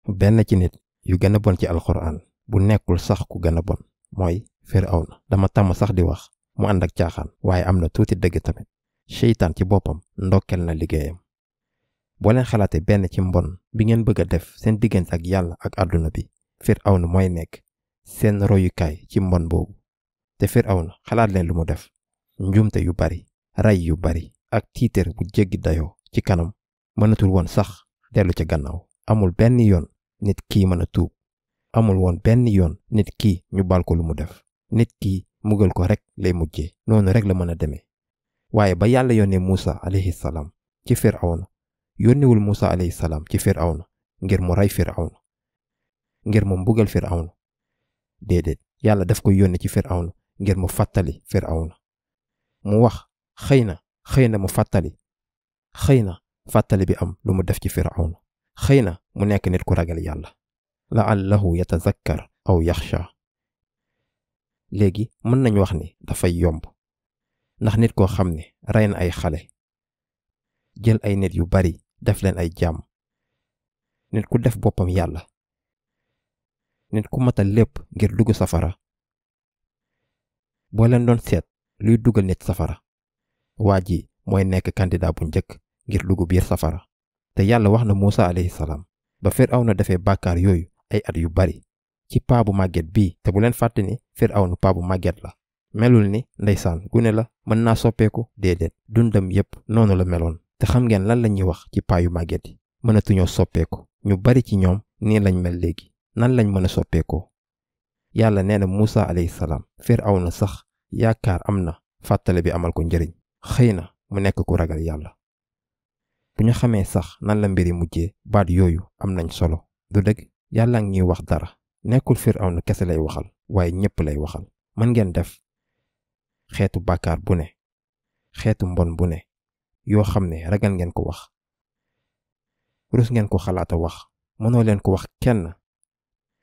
benn ci nit yu gën a bon ci alxuraan bu nekkul sax ku gën a bon mooy Firawna. dama tàmm sax di wax mu ànd ak caaxaan waaye am na tuuti dëgg tamit. seytaan ci boppam ndokkel na liggéeyam. boo leen xalaate benn ci mbon bi ngeen bëgg a def seen diggante ak yàlla ak àdduna bi, Firawna mooy nekk seen royukaay ci mbon boobu. te Firawna xalaat leen lu mu def: njuumte yu bari, ray yu bari ak tiiter bu jéggi dayoo ci kanam. mënatul woon sax dellu ca gannaaw. amul benn yoon nit kii mën a tuub. amul woon benn yoon nit kii ñu bal ko lu mu def. nit kii mugal ko rek lay mujjee. noonu rek la mën a demee. waaye ba yàlla yónnee Muusa alayhi salaam ci Firawna, yónnewul Muusa alayhi salaam ci Firawna ngir mu rey Firawna, ngir mu mbugal Firawna. déedéet, yàlla daf ko yónni ci Firawna ngir mu fàttali Firawna. mu wax xëy na mu fàttali. xëy na fàttali bi am lu mu def ci Firawna. xëy na mu nekk nit ku ragal yàlla. la'allahu yatazakkar aw yaxsha. léegi mën nañu wax ni dafay yomb, ndax nit koo xam ne rey na ay xale, jël ay nit yu bari def leen ay jaam, nit ku def boppam yàlla, nit ku matal lépp ngir dugg safara. boo leen doon seet luy dugal nit safara, waa ji mooy nekk candidat bu njëkk ngir dugg biir safara. te yàlla wax na Muusa alayhi salaam ba Firawna defee bàkkaar yooyu ay at yu bari ci paa bu màgget bii. te bu leen fàtte ni Firawna paa bu màgget la. melul ni ndeysaan gune la mën naa soppeeku. déedéet, dundam yépp noonu la meloon. te xam ngeen lan la ñuy wax ci paa yu màgget yi? mënatuñoo soppeeku. ñu bari ci ñoom nii lañ mel léegi. nan lañ mën a soppeekoo? yàlla nee na Muusa alayhi salaam Firawna sax yaakaar am na fàttale bi amal ko njëriñ. xëy na mu nekk ku ragal yàlla. bu ñu xamee sax nan la mbiri mujjee, baat yooyu am nañ solo. du dëgg? yàlla ngi ñuy wax dara. nekkul Firawna kese lay waxal, waaye ñépp lay waxal. mën ngeen def xeetu bàkkaar bu ne, xeetu mbon bu ne, yoo xam ne ragal ngeen ko wax, rus ngeen ko xalaata wax, mënoo leen ko wax kenn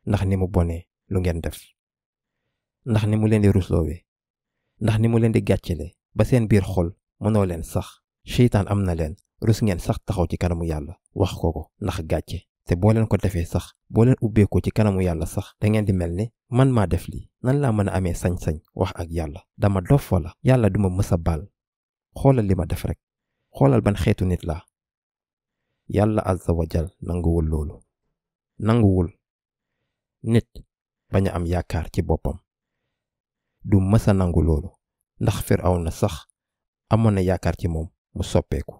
ndax ni mu bonee lu ngeen def, ndax ni mu leen di rusloowee, ndax ni mu leen di gàccele ba seen biir xol mënoo leen sax. seytaan am na leen, rus ngeen sax taxaw ci kanamu yàlla wax ko ndax gàcce. te boo leen ko defee sax, boo leen ubbeekoo ci kanamu yàlla sax, da ngeen di mel ni man maa def lii. nan laa mën a amee sañ-sañ wax ak yàlla? dama dof wala? yàlla duma mës a baal. xoolal li ma def rek. xoolal ban xeetu nit laa. yàlla azza wa jal nanguwul loolu. nanguwul nit bañ a am yaakaar ci boppam. du mës a nangu loolu, ndax Firawna sax amoon na yaakaar ci moom mu soppeeku.